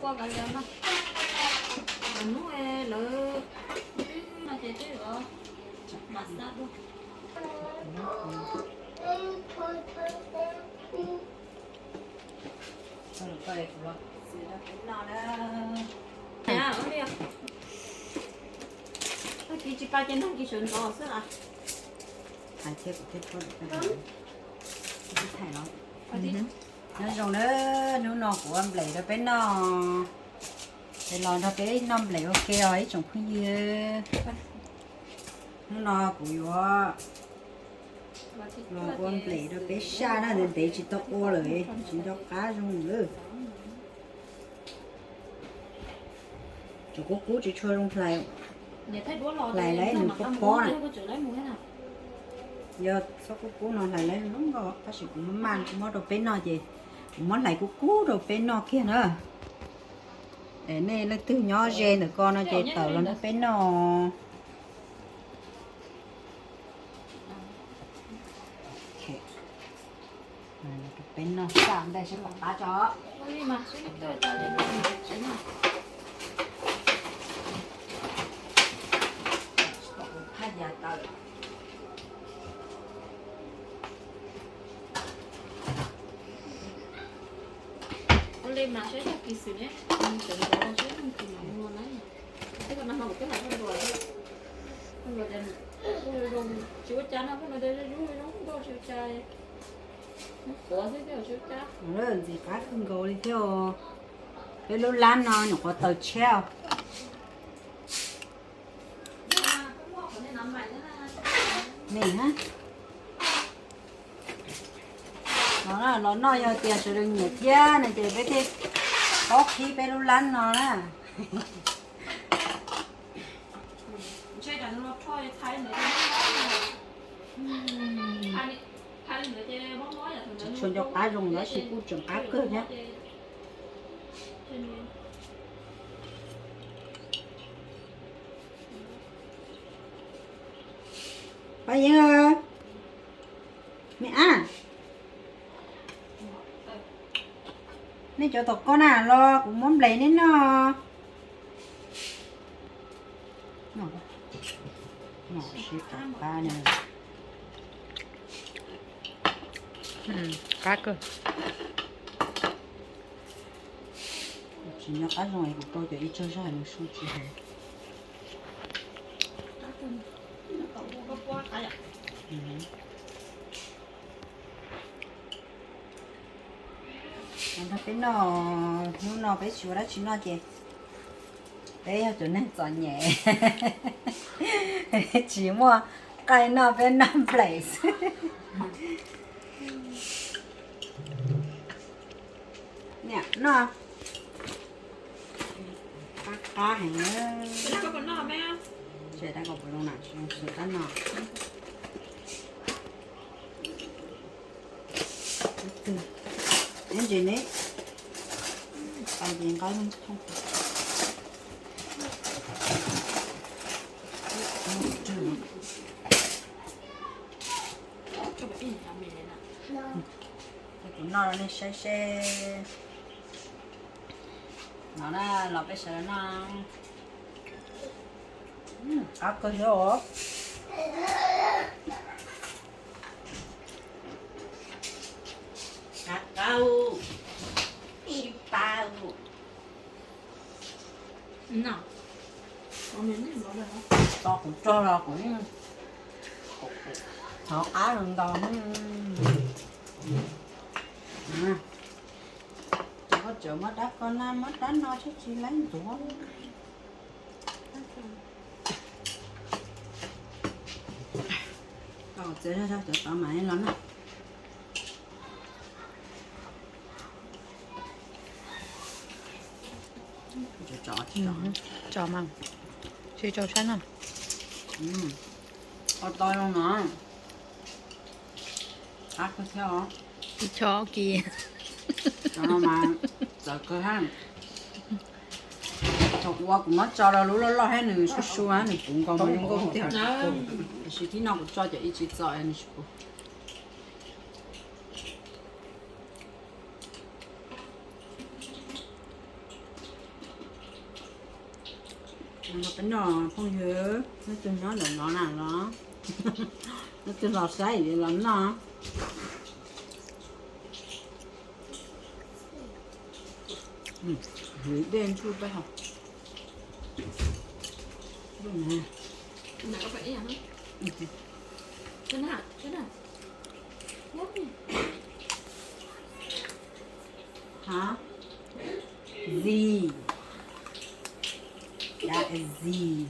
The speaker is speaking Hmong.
Ua kav liam no, hnub lawv no ces twb mam xav dua. Kis tsis pa ces nag kis sawv ntxov xwb las. Nyob zoo na, hnub no kuv ua nplem rau peb noj. Es los nrog peb noj nplem ua ke os ib tsoom phooj ywg. Hnub no kuv yuav los ua nplem rau peb saj na, ntev ntev tsis tau ua lawm, tsis nco qab zoo lawm. Tseem kub kub tsis tshua zoo hlais, hlais lawm nws pob pob na. Yog txhob kub kub no hlais lawm zoo nkauj, tab sis kuv muab maj muab rau peb noj ces kuv muab hlais kub kub rau peb noj kiag na. Es nej leej twg nyob ze ntawm ko no ces tawm los nrog peb noj. Peb noj saj ntej seb puas qab tso. Ua li mas saib tag kis xwm ne, tseem nrov seb kis mam ua na. Tej ko nag hmo kuv twb hais phooj ywg, phooj ywg tias kuj zoo, tsis ua cas no, phooj ywg tias zoo zoo nkauj tsis ua cas, qhuav xwb thiab tsis ua cas. Ntxim qab kawg nkaus li thiab. Peb lub lab no nyuam qhuav taws tshiab. Los noj yog tias sawv daws nyiam thiab no ces peb thiaj paub qhib peb lub lab no na. Tsis tshua nco qab zoo tab sis kuj tseem qab kawg thiab. Pab Yeeb, me ab, nej cov tom koj na los kuv muab nplem nej noj. Sib qab qab ne. Qab kawg. Tsis nco qab zoo es kuv rau cov ib tsawg zog nws su tsis heev. Nrog peb noj, hnub no peb tsis ua dab tsi noj ces peb yog cov neeg txom nyem, tsis muaj nqaij noj peb noj nplem xwb. Niam noj, qab qab heev. Tsis tas kom puas zoo na, tsis zoo xwb tab no. Ib ntsis ne, kuv noj rau nej saib seb. No na, los peb sawv daws noj. Qab kawg thiab os. Qab qab, sib pab. Tso kuv rog los kuv thov qab los ntaus. Cov koj tseem muab dab ko na, muab dab no thiab tsis laib ntxuav. Txiav zog zog cov tod mam los na. Tso mas, tsis tso sab no. Qab to zoo no. Qab kawg thiab os. Ib chov kis. Cov no mas txawv kawg thiab. Thaum ua kuv muab tso rau lub loj loj thiab nws su su, nws puv nkaus mas zoo nkauj tiag. Tiam sis thib no kuv tso cov ib tsis txom nws tsis puv. Los peb noj phooj ywg, leej twg nyob ntawm no na los, leej twg los saib los noj. Dej ntsuj peb haus. Hả? Gì? Đã gì?